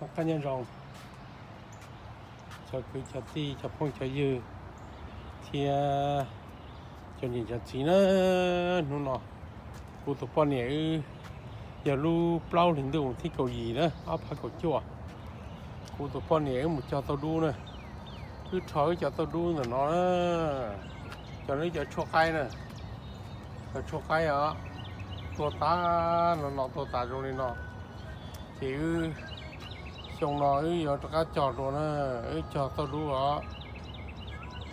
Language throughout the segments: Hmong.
Qab nyob zoo cov kwv cov tij cov phooj cov ywg thiab cov niam cov txiv na, hnub no kuv tus poj niam wb yog lub plaub hlis ntuj thib kaum yim na ob phav kaum cuaj, kuv tus poj niam wb mus cog tauj dub na, wb rho wb cov tauj dub ntawm no na, cov no cov tshuaj qaib na, cov tshuaj qaib os, tuaj tas no no tuaj tas zoo li no. Ces wb xyoo no wb yuav rov qab cog dua na, wb cog tauj dub os,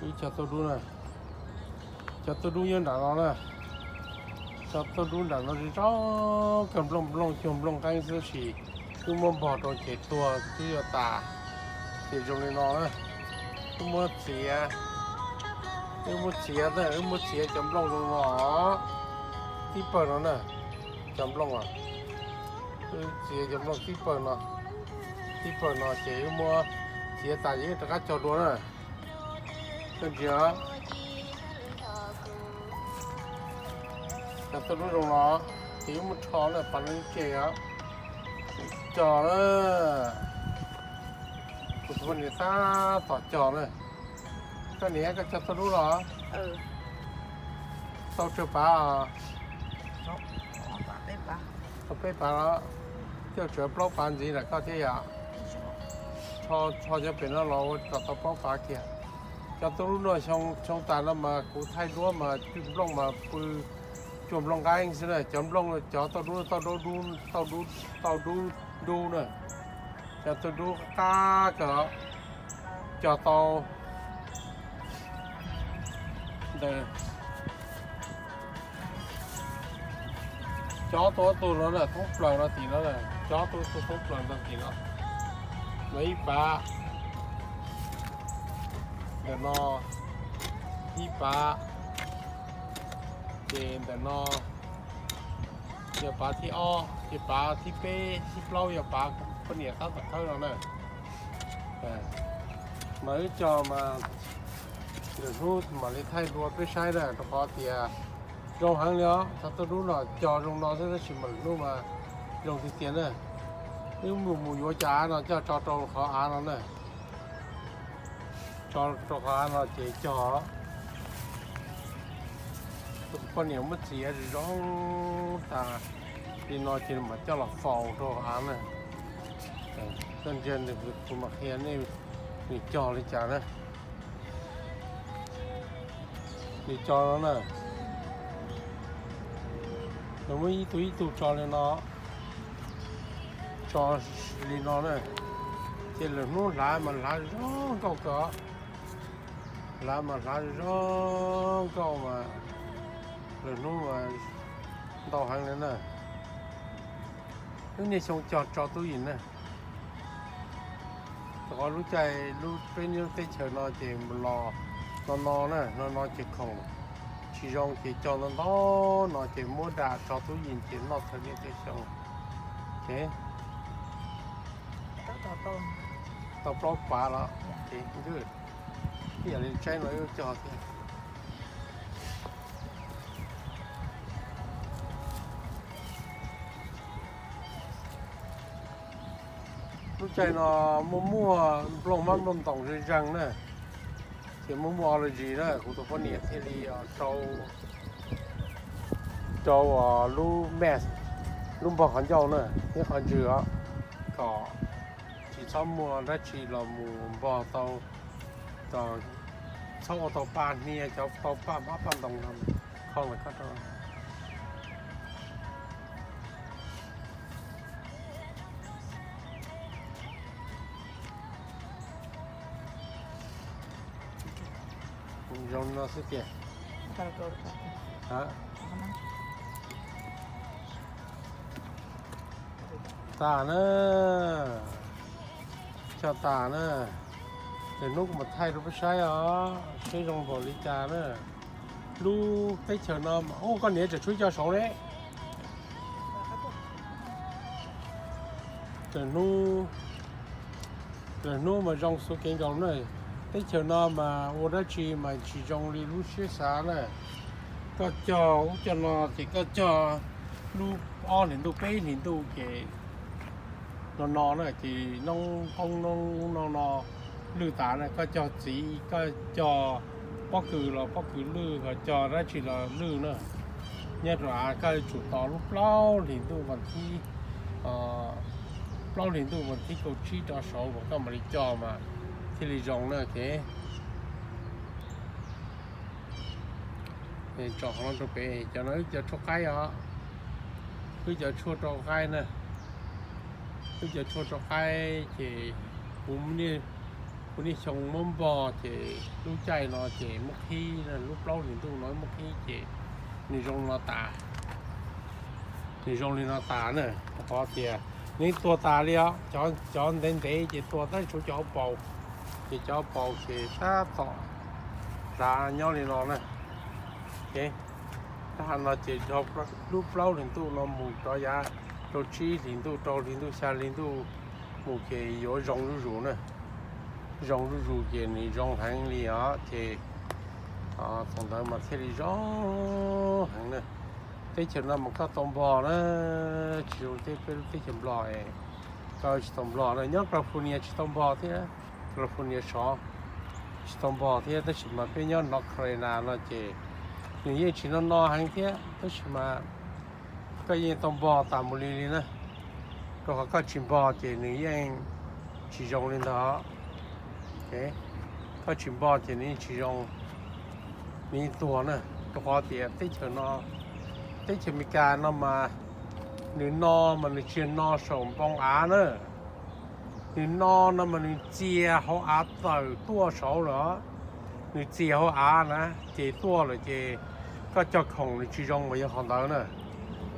wb cog tauj dub na, cov tauj dub nyob nram no na, cov tauj dub nram no zoo zoo kawg, nplooj nplooj cuag nplooj nqeeb xwb tab sis wb muab npog rau ces tuag twb yuav tas. Ces zoo li no na, wb muab txiav, wb muab txiav, wb muab txiav cov nplooj zoo no tib pawg no na, cov nplooj, wb txiav cov nplooj tib pawg no, tib pawg no ces wb muab txiav tas ces wb rov qab cog dua na. Koj ntsia, cov tauj dub zoo no ces wb muab rho na, pas no tseg os, cog na. Kuv tus poj niam tab tom cog na. Koj niam, koj cog tauj dub los? Tau tsawg pav? Tau peb pav los? Cog tsawg plaub pav ntxiv nram koj thiab yom? Rho cov pem no los ua kom tau plaub pav kiag. Cov tauj dub no xyoo tas no mas kuv thaij duab mas cwj nplooj mas pw cuag nplooj nqeeb xwb na, cov nplooj, cov tauj dub, tauj dub, tauj dub dub na, cov tauj dub qab kawg, cog tau ntawm cov tuaj tuaj no na, thoob plaws no tim no na, cov tuaj tuaj thoob plaws no tim no, no ib pav, ntawm no ib pav, ces ntawm no yog pav thib ob, ces pav thib peb thib plaub yog pav poj niam tab tom khawb no na. Mas wb cog mas lwm hnub mam li thaij dua peb saib na, rau qhov tias zoo heev li os, cov tauj dub no cog zoo no xwb tab sis mas lwm hnub mas zoo tiag tiag na. Wb mus mus yuav cov av no coj tso rau qhov av no na, tso rau qhov av no ces cog. Kuv tus poj niam muab txiav zoo zoo tas li no ces mam coj los faus rau av na. Koj ntsia nws, kuv mam qhia nej nws cog li cas na. Nws cog no na, nws muab ib tug ib tug tso li no, tso li no na, ces lwm hnub hlav mas hlav zoo nkauj kawg, hlav mas hlav zoo nkauj mas lwm hnub mas ntau heev li na. Wb niaj xyoo cog tso tub yim na. Rau qhov lub caij lub peb lub teb chaws no ces los no no na, no no ces khoom tsis zoo ces cog ntau ntau no ces muab dam tso tub yim ces noj txhua niaj txhua xyoo. Tau plaub pav los ces nkwj, ib yam li tsaib no wb cog thiab. Lub caij no muaj muaj nplooj hmab nplooj ntoos zeeg zeeg na, ces muaj muaj allergy na, kuv tus poj niam thiaj li rau, rau lub mask, lub npog qhov ncauj na thiab qhov ntswg os, kom tsis txhob muaj dab tsi los mus npog tau, txhob ua tau paj hnia, cov tau paj hmab paj ntoos no, kho lawm koj rau. Zoo no xwb tiag. Tas na, cog tas na, lwm hnub kuv mam thaij rau peb saib os, saib zoo npaum li cas na. Lub teb chaws no, ub, koj niam tseem tshuav cog saud ne. Lwm hnub, lwm hnub mas zoo xua kev nkaus na. Teb chaws no mas ua dab tsi mas tsis zoo li lub siab xav na. Koj cog ub cog no ces koj cog lub ob hlis ntuj peb hlis ntuj ces no no na, ces noob qoob noob no no lwj tas na, koj cog txiv, koj cog pob kws los pob kws lwj, ho cog dab tsi los lwj na. Nyob rau av koj yuav tsum tos lub plaub hlis ntuj vas thib, plaub hlis ntuj vas thib kaum tsib rov saud uas koj mam li cog mas thiaj li zoo na, ok. Tsom qhov no rau pem, cov no wb cov tshuaj qaib os, wb cov tshuaj rau qaib na, wb cov tshuaj rau qaib ces kuv, kuv niaj xyoo muab npog ces lub caij no ces muab qhib, lub plaub hlis ntuj no muab qhib ces nws zoo no tas, nws zoo li no tas na, rau qhov tias nws tuag tas li os, cov ntev ntev ces tuag tab sis tshuav cov hauv paus, ces cov hauv paus ces tab tom hlav nyob li no na. Tab no ces lub plaub hlis ntuj no mus rov yav rau tsib hlis ntuj, rau hli ntuj, xya hli ntuj mus ces yuav zoo zuj zus na. Zoo zuj zus ces nws zoo heev li os, ces thaum ntawd mas thiaj li zoo heev na. Teb chaws no mas koj tau npog na, tsis zoo tej peb lub teb chaws Nplog, koj tsis tau npog na, nyob California tsis tau npog thiab, California sov tsis tau npog thiab, tab sis mas peb nyob North Carolina no ces nws yeej tsis no no heev thiab, tab sis mas koj yeej tau npog tas mus li li na. Rau qhov koj tsis npog ces nws yeej tsis zoo li ntawd. Koj tsis npog ces nws yeej tsis zoo, nws yeej tuag na. Rau qhov tias teb chaws no, teb chaws Amelikas no mas nws no mas nws tsis no saum npoo av na. Nws no no mas nws txias hauv av tawm tuaj saud lawm. Nws txias hauv av na, ces tuaj lawm ces koj cog khoom nws tsis zoo mas yog qhov ntawd na.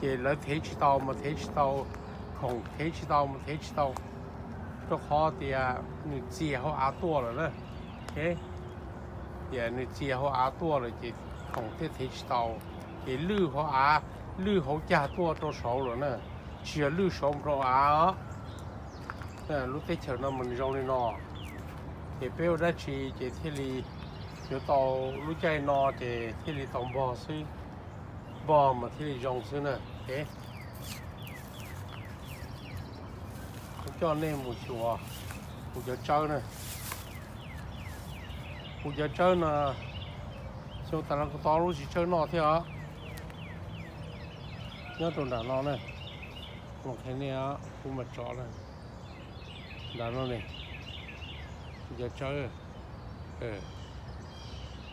Ces lawv thev tsis tau mas thev tsis tau, khoom thev tsis tau mas thev tsis tau, rau qhov tias nws txias hauv av tuaj lawm na. Tias nws txias hauv av tuaj lawm ces khoom thiaj thev tsis tau. Ces lwj hauv av, lwj hauv cag tuaj rau saud lawm na, tsis yog lwj saud rau av os. Lub teb chaws no mas nws zoo li no, ces peb ua dab tsi ces thiaj li yuav tau lub caij no ces thiaj li tau npog xwb, npog mas thiaj li zoo xwb na. Kuv coj nej mus xyuas kuv cov tsawb na. Kuv cov tsawb no, xyoo tas no kuv tau lub tsis tsawb noj thiab os. Nyob rau nram no na, kuv qhia nej, kuv mas tso na, nram no ne, kuv cov tsawb,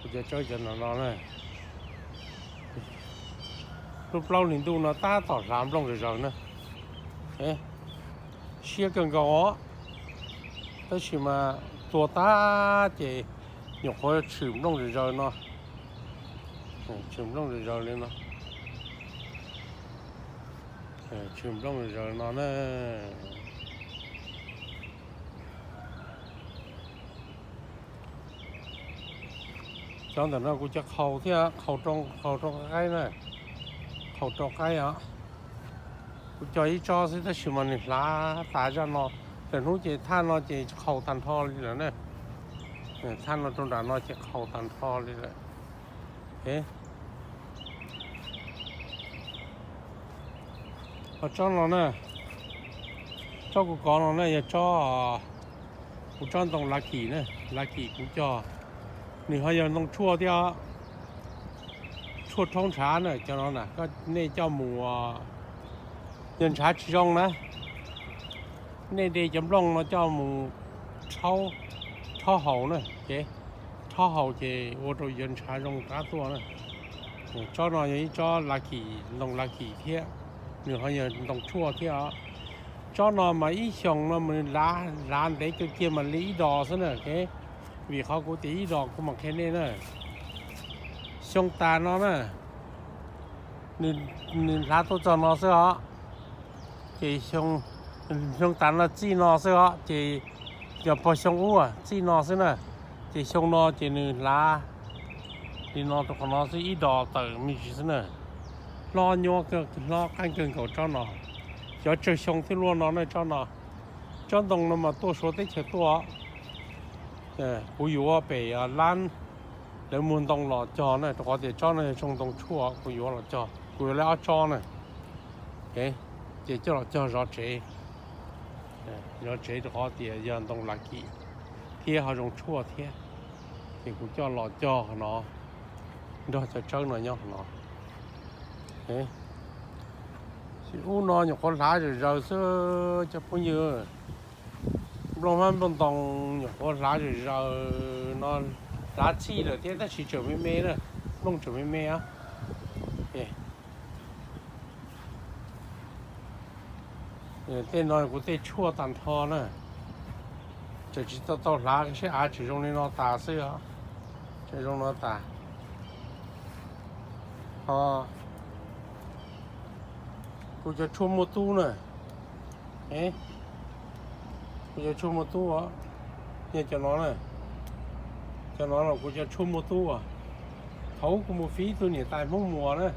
kuv cov tsawb cov nram no na. Lub plaub hlis ntuj no tab tom hlav nplooj zom zaws na. Siab kawg nkaus os, tab sis mas tuag tag ces nyuam qhuav tshwm nplooj zom zaws no, tshwm nplooj zom zaws li no, tshwm nplooj zom zaws no na. Cov ntawm no kuv cov qhaus thiab, qhaus rau qaib na, qhaus rau qaib os. Kuv cog ib tsob xwb tab sis mas nws hlav tas zaj no, lwm hnub ces thaj no ces qhaus tag nrho li lawm na. Thaj no rau nram no ces qhaus tag nrho li lawm. Ho tsob no na, tsob kuv kov no na yog tsob, kuv tsob ntoo lav kim na, lav kim kuv cog, nws ho yog ntoo tshuaj thiab, tshuaj rhaub ntshav na, cov no na, nej coj mus, yog ntshav tsis zoo na, nej de cov nplooj no coj mus rhaub haus na, rhaub haus ces ua rau yawg ntshav zoo qab tuaj na. Tsob no yog ib tsob lav kim, ntoo lav kim thiab, nws ho yog ntoo tshuaj thiab os. Tsob no mas ib xyoos no mas nws lav ntev kawg kiag mas li ib dos xwb na, vim qhov kuv tias ib dos kuv mam qhia nej na. Xyoo tas no na, nws hlav tuaj txog no xwb os, ces xyoo tas no txij no xwb os, ces yog pog xyoo ub txij no xwb na, ces xyoo no ces nws hlav li no rau qhov no xwb, ib dos tawm me ntsis xwb na. Hlob nyuaj, hlob qeeb kawg nkaus tsob no, cov tsawg xyoo thiaj luaj no na tsob no. Tsob ntoo no mas tuaj Suav teb chaws tuaj, kuv yuav pem lab, lawv muag ntoo los cog na, rau qhov tias tsob no yog tsob ntoo tshuaj, kuv yuav los cog, kuv yuav lawv ob tsob na, ces coj los cog zov tsev. Zov tsev rau qhov tias yog ntoo las kim thiab ho zoo tshuaj thiab, ces kuv coj los cog qhov no nrog cov tsawb no nyob qhov no. Ub no nyuam qhuav hlav zom zaws xwb cov phooj ywg. Nplooj hmab nplooj ntoo nyuam qhuav hlav zom zaws no, hlav txhij lawm thiab tab sis tseem me me na, nplooj tseem me me. Tej no kuv tej tshuaj tag nrho na, tseem tsis tau tau hlav seb av tseem zoo li no tas xwb os, tseem zoo no tas. Ho kuv cov tshuaj muaj tub na, kuv cov tshuaj muaj tub, nyob cov no na, cov no los kuv cov tshuaj muaj tub as. Thaum kuv mus fiv ib tug niam tais Hmoob Muas na,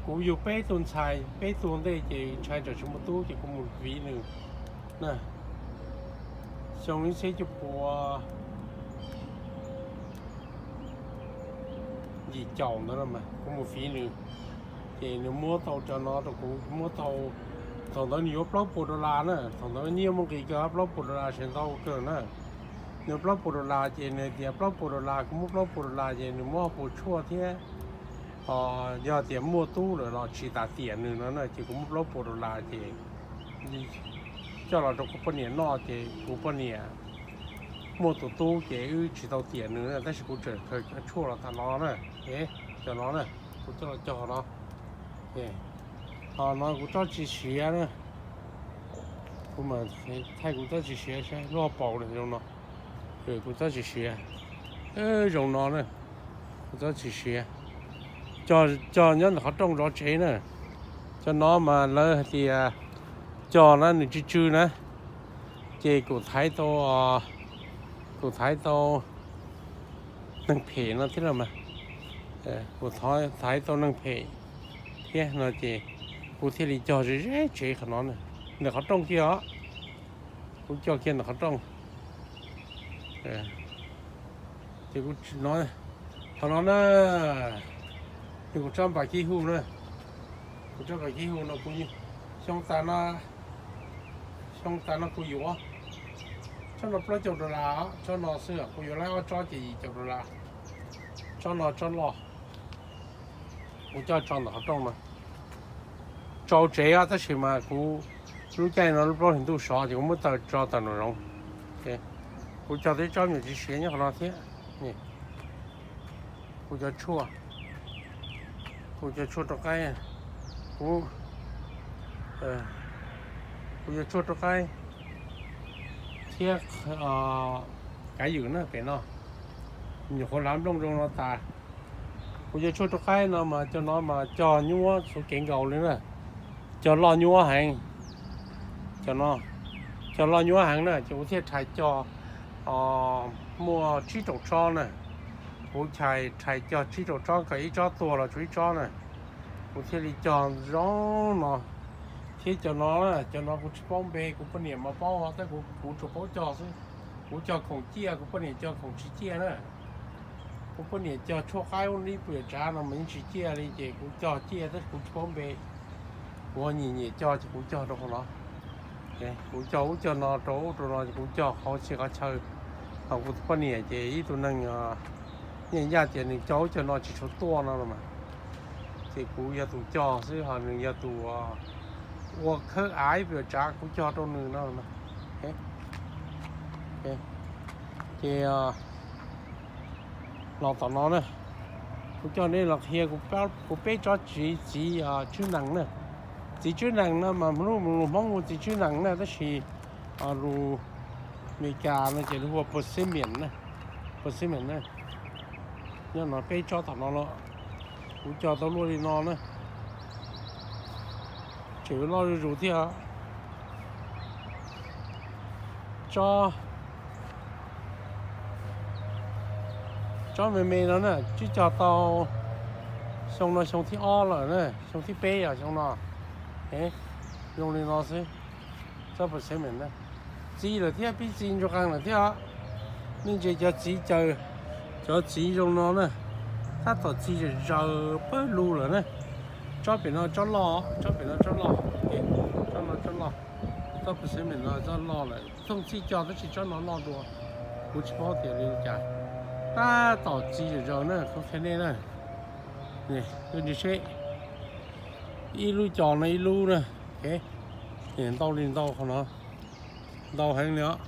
kuv yug peb tug ntxhais peb tug ntej ces ntshai tsam tsis muaj tub ces kuv mus fiv nws na. Xyoo ib txhiab cuaj pua yim caum ntawd kuv mus fiv nws, ces nws muab tau cov no rau kuv, muab tau, thaum ntawd nws yuav plaub puas dollar na, thaum ntawd nyiaj muaj nqis kawg, plaub puas dollar tseem ntau kawg na. Nws plaub puas dollar ces nws tias plaub puas dollar, kuv muab plaub puas dollar ces nws muab ob puas tshuaj thiab. Yog tias muaj tub lawm los tsis tas tiam nws no na ces kuv muab plaub puas dollar ces coj los rau kuv poj niam noj ces kuv poj niam muaj tus tub ces wb tsis tau tiam nws na, tab sis kuv tseem khaws cov tshuaj los tas no na, cov no na, kuv coj los cog no. Ho no kuv tsob tsis siav na, kuv mam thaij kuv tsob tsis siav saib lub hauv paus zoo no. Kuv tsob tsis siav, zoo no na, kuv tsob tsis siav, cog nyob ntawm qhov rooj zov tsev na. Cov no mas lawv hais tias cog na nws tsw tsw na, ces kuv thaiv tau, kuv thaiv tau neeg phem no thiab los mas, kuv thaiv tau neeg phem thiab no ces kuv thiaj li cog ze ze tsev qhov no na, ntawm qhov rooj kiag os. Kuv cog kiag ntawm qhov rooj. Ces kuv, qhov no na, yog kuv tsob npam kib hu na, kuv tsob npam kib hu no kuv, xyoo tas no, xyoo tas no kuv yuav tsob no plaub caug dollar, tsob no xwb kuv yuav laib ob tsob ces yim caum dollar. Tsob no tsob loj, kuv coj tso ntawm qhov rooj no, tso tsev os, tab sis mas kuv lub caij no lub plaub hlis ntuj sov ces kuv muab taw tso tawm nraum zoov. Kuv cog tib tsob me nyuam tsis siav nyob qhov no thiab. Kuv cov tshuaj, kuv cov tshuaj rau qaib, kuv, kuv cov tshuaj rau qaib thiab kav ywm na pem no, nyuam qhuav hlav nplooj zoo no tas. Kuv cov tshuaj rau qaib no mas cov no mas cog nyuab xuv kev nkaus li na, cog loj nyuab heev. Cov no cog loj nyuab heev na ces kuv thiaj rhais cog muaj tsib rau tsob na. Kuv rhais cog tsib rau tsob kom ib tsob tuag los tshuav ib tsob na. Kuv thiaj li cog zoo no. Thiab cov no, cov no kuv tsis paub npe, kuv poj niam mas paub, tab kuv tsuas paub cog xwb. Kuv cog khoom ciaj, kuv poj niam cog khoom tsis ciaj na. Kuv poj niam cog tshuaj qaib ub nib puas yam tsav no mas yeej tsis ciaj li ces kuv cog ciaj tab sis kuv tsis paub npe. Kuv nyiam nyiam cog ces kuv cog rau qhov no. Kuv cog ub cog no rau ub rau no ces kuv cog qhov txhia qhov chaw. Ho kuv tus poj niam ces ib tug neeg yeej yaj tias nws cog ub cog no tsis tshua tuaj no los mas, ces kuv yog tus cog xwb ho nws yog tus ua khawb av ib puas yam tsav kuv cog rau nws no. Ces los tom no na, kuv coj nej los qhia kuv peb tsob txiv, txiv tswb nees na. Txiv tswb nees no mas hnub lus Hmoob hu txiv tswb nees na, tab sis lus Amelikas no ces lus hu ua persimmon na, persimmon na. Nyob no peb tsob tom no los, kuv cog tau luaj li no na, tseem loj zuj zus thiab. Tsob, tsob me me no na, twb cog tau xyoo no xyoo thib ob lawm na, xyoo thib peb yog xyoo no. Zoo li no xwb, tsob persimmon na, txi lawm thiab, pib txi ntsuag qees lawm thiab. Nej ntsia cov txiv caws, cov txiv zoo no na, tab tom txi zaws zaws pawg lug lawm na. Tsob pem no tsob loj, tsob pem no tsob loj, tsob no tsob loj. Tsob pes xeeb meem no tsob loj lawm, thooj txhij cog tab sis tsob no loj dua. Kuv tsis paub tias li cas, tab tom txiv zom zaws na, kuv qhia nej na. Ntsis seb, ib lub cos no ib lub na, ntau li ntau qhov no, ntau heev li os,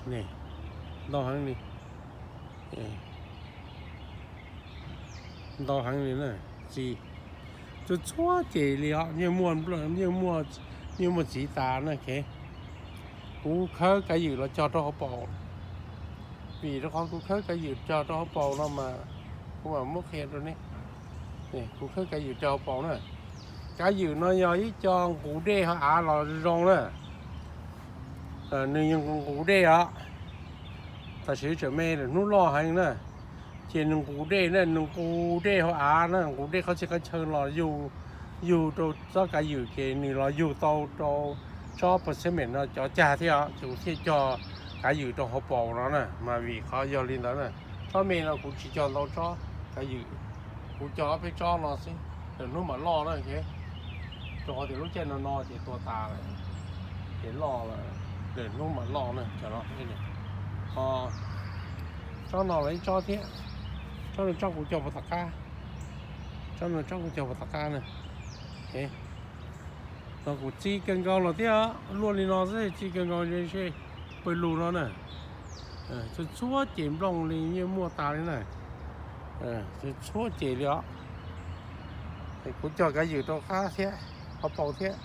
ntau heev li, ntau heev li na, txiv, txhua txhua ceg li os, yeej muaj txiv tas na. Kuv khawb kav ywm los cog rau hauv paus, vim rau qhov kuv khawb kav ywm cog rau hauv paus no mas kuv mam muab qhia rau nej. Kuv khawb kav ywm cog hauv paus na. Kav ywm no yog ib co nqus dej hauv av los zoo na. Nws yog nqus dej os. Tam sim tseem me, lwm hnub loj heev na. Ces nws nqus dej na, nws nqus dej hauv av na, nqus dej qhov txhia qhov chaw los yug, yug rau tsob kav ywm ces nws los yug tau rau tsob pes xeeb meem no cov cag thiab os, ces kuv thiaj cog kav ywm rau hauv paus no na. Mas vim qhov yog li ntawd na, tsob me no kuv tsis cog ntau tsob kav ywm, kuv cog ob peb tsob no xwb, lwm hnub mam loj na. Rau qhov tias lub caij no no ces tuag tas lawm, ces loj lawm, lwm hnub mam loj na. Cov no, tsob no los ib tsob thiab, tsob no tsob kuv cog puas tom qab, tsob no tsob kuv cog puas tom qab na. No kuv txiv kawg nkaus los thiab, luaj li no xwb txiv kawg nkaus, seb pawg lug no na. Txhua txhua ceg nplooj li yeej muaj tas li na, txhua ceg li os. Kuv cog kav ywm rau qab thiab, hauv paus thiab,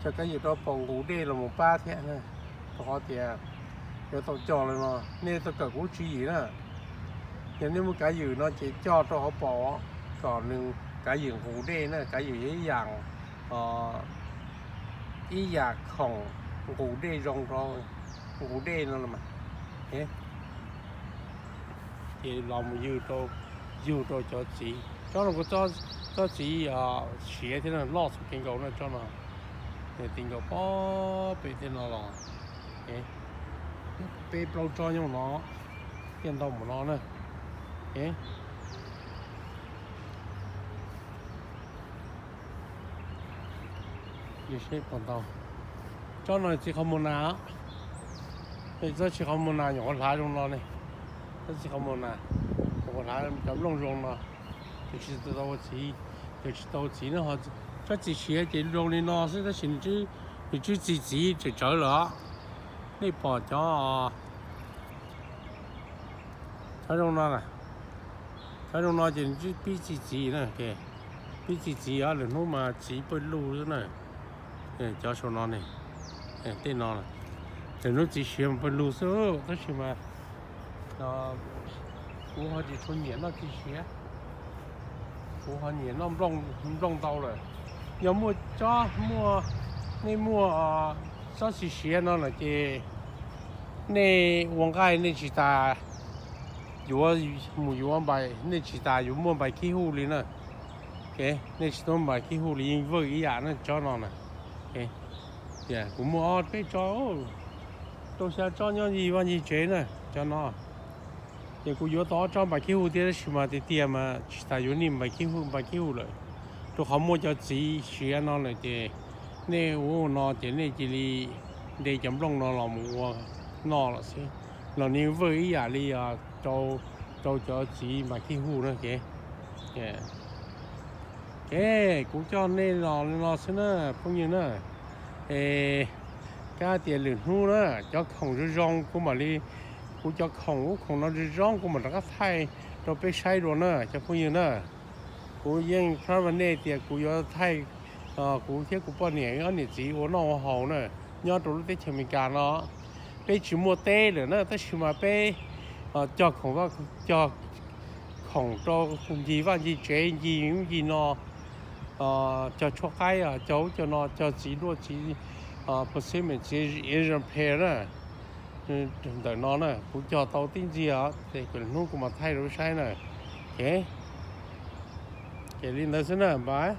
cog kav ywm rau paus nqus dej los mus pab thiab, rau qhov tias yuav tau cog li no, nej tau kawm kuv tswv yim na. Yog nej muaj kav ywm no ces cog rau hauv paus kom nws kav ywm nqus dej na, kav ywm yog ib yam, ib yam khoom nqus dej zoo rau, nqus dej no los mas. Ces los mus yug rau, yug rau cov txiv, tsob no kuv, tsob txiv siav thiab loj txhua kawg nkaus na tsob no. Ti nkaus pob pem tej no los, peb plaub tsob nyob no, thiaj ntau mus no na. Seb puas ntau. Tsob no txiv qhov muag nas, tsob txiv qhov muag nas nyuam qhuav hlav zoo no ne. Tsob txiv qhov muag nas, nyuam qhuav hlav cov nplooj zoo no, ces tsis tau ua txiv, ces tsis tau ua txiv na. Tsob txiv siav ces zoo li no xwb tab sis nws twb txi txiv tsawv tsawv lawm os. Nej pom cov, cov zoo no, cov zoo no ces nws twb pib txi txiv na, pib txi txiv os, lwm hnub mas txiv pawg lug xwb na. Cov saum no ne, tej no, lwm hnub txiv siav mas pawg lug xwb tab sis mas kuv ho tsis tshua nyiam noj txiv siav, kuv ho nyiam noj nplooj ntau lawm. Yog muaj tsob, muaj, nej muaj tsob txiv siav no lawm ces nej ua nqaij nej tsis tas yuav, mus yuav npais, nej tsis tas yuav muaj npais khib hu li na. Nej tsis tau npais khib hu li, yeej vwj ib yam na tsob no na. Tias kuv muaj ob peb tsob, rau xya tsob nyob ncig vaj ncig tsev na cov no. Ces kuv yuav tau ob tsob npais khib hu thiab tab sis mas tiag tiag mas tsis tas yuav nij npais khib hu, npais khib hu lawm, rau qhov muaj cov txiv siav no lawm ces nej ua no ces nej cia li de cov nplooj no los mus ua noj lawm xwb, los nws vwj ib yam li rau cov txiv npais khib hu na. Ces kuv coj nej los li no xwb na phooj ywg na. Es kav tias lwm hnub na cov khoom zoo zoo kuv mam li, kuv cov khoom ub khoom no zoo zoo kuv mam rov qab thaij rau peb saib dua na cov phooj ywg na. Kuv yeej phab vaj nej tias kuv yuav thaij kuv thiab kuv poj niam ob niam txiv ua noj ua haus na, nyob rau lub teb chaws Amelikas no. Peb tsis muaj teb lawm na tab sis mas peb cog khoom, cog khoom rau ncig vaj ncig tsev, ncig ub ncig no, cog tshuaj qaib, cog ub cog no, cog txiv duaj txiv, pes xeeb meem txiv, ib zaj phe na. Ntawm no na kuv cog tau tib ntxiag, ces hnub kuv mam thaij rau saib na. Ces li ntawd xwb na, npais.